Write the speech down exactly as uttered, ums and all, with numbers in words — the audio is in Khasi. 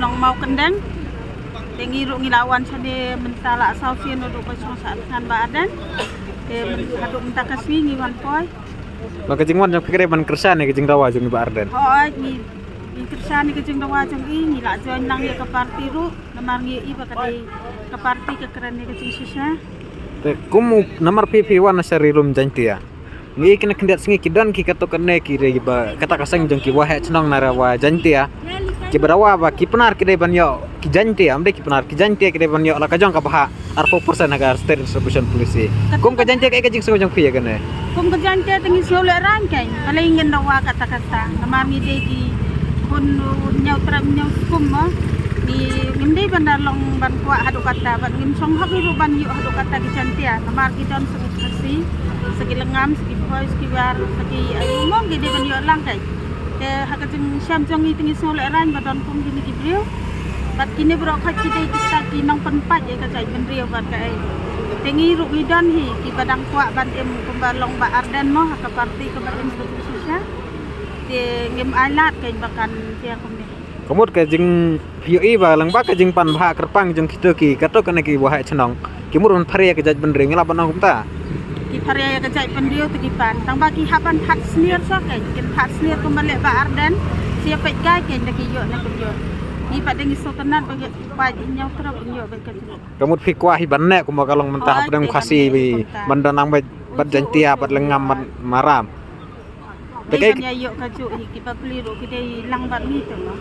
Nong Mawkyndeng. Te ngi ruh ngi la wan shane mynta la saw sien ruh ba shong sha thngan Bah Ardent. Te myn- haduh mynta ka sngi ngi wan poi. Ba ka jingwan jong phi ka dei ban kyrshan ïa ka jingdawa jong i Bah Ardent. Hooid, ngi ngi kyrshan ïa ka jingdawa jong i, ngi la join lang ïa ka party ruh. Namar ngi i ba ka dei ka party ka kren ïa ka jingshisha. Te kum u namar phi phi wan na sha Ri Lum Jaintia. Ngi kine khyndiat sngi ki don ki katto katne ki re ba kata ka seng jong ki waheh chnong na Rawa Jaintia. Ki ba dawa ba ki Pnar ki dei ban ïoh ki Jaintia, ym dei ki Pnar ki Jaintia ki dei ban ïoh la ka jong ka bhah arphew percent ha ka state reservation policy. Kum ka Jaintia ka ka jingsngew jong phi ïa kane. Kum ka Jaintia te ngi sngew leh rang kein. Balei ngin dawa kata kata. Namar ngi dei ki khun u Hynñiewtrep Hynñiewskum mo. Ngi ngim dei ban da long ban kwah haduh kata bad ngim shong hok ruh ban ïoh haduh kata ki Jaintia. Namar ki don sa ki Khasi, sa ki Lyngngam, sa ki Bhoi, sa ki War, sa ki Ayu mo ngi dei ban ïoh lang kein. Te ha ka jingshem jong ngi te ngi sngew leh rang ba don kum kine ki briew. Bad kine baroh khoit ki dei kita ki nongpynpait ïa ka jaitbynriew bad kaei. Te ngi ruh ngi don hi ki ba dang kwah ban im kumba long Bah Ardent mo ha ka party kaba im ka jingshisha. Te ngim ailad kein ba kan ïa kumne. Ka mut ka jing phi ïohi ba lang ba ka jingpan bha kyrpang jong kito ki katto katne ki waheh chnong. Ki mut ban pharia ka jaitbynriew ngi lah ban ong kumta. Ki pharia ïa ka jaitbynriew te ki pan. Tang ba ki hap ban that snier sa kein. Kin that snier kumba leh Bah Ardent. Sia peit kai kein da ki ïoh na kin ïoh. Ngi pat dang ngi sngewtynnat ba ki pait Hynñiewtrep Hynñiewskum ka jong. Ka mut phi kwah hi ban neh kumba ka long mynta hapdeng Khasi ban don lang bad Jaintia bad Lyngngam bad Maram. Te ban ïa ïoh ka juh hi ki bapli ruh ki dei lang bad ngi te mo.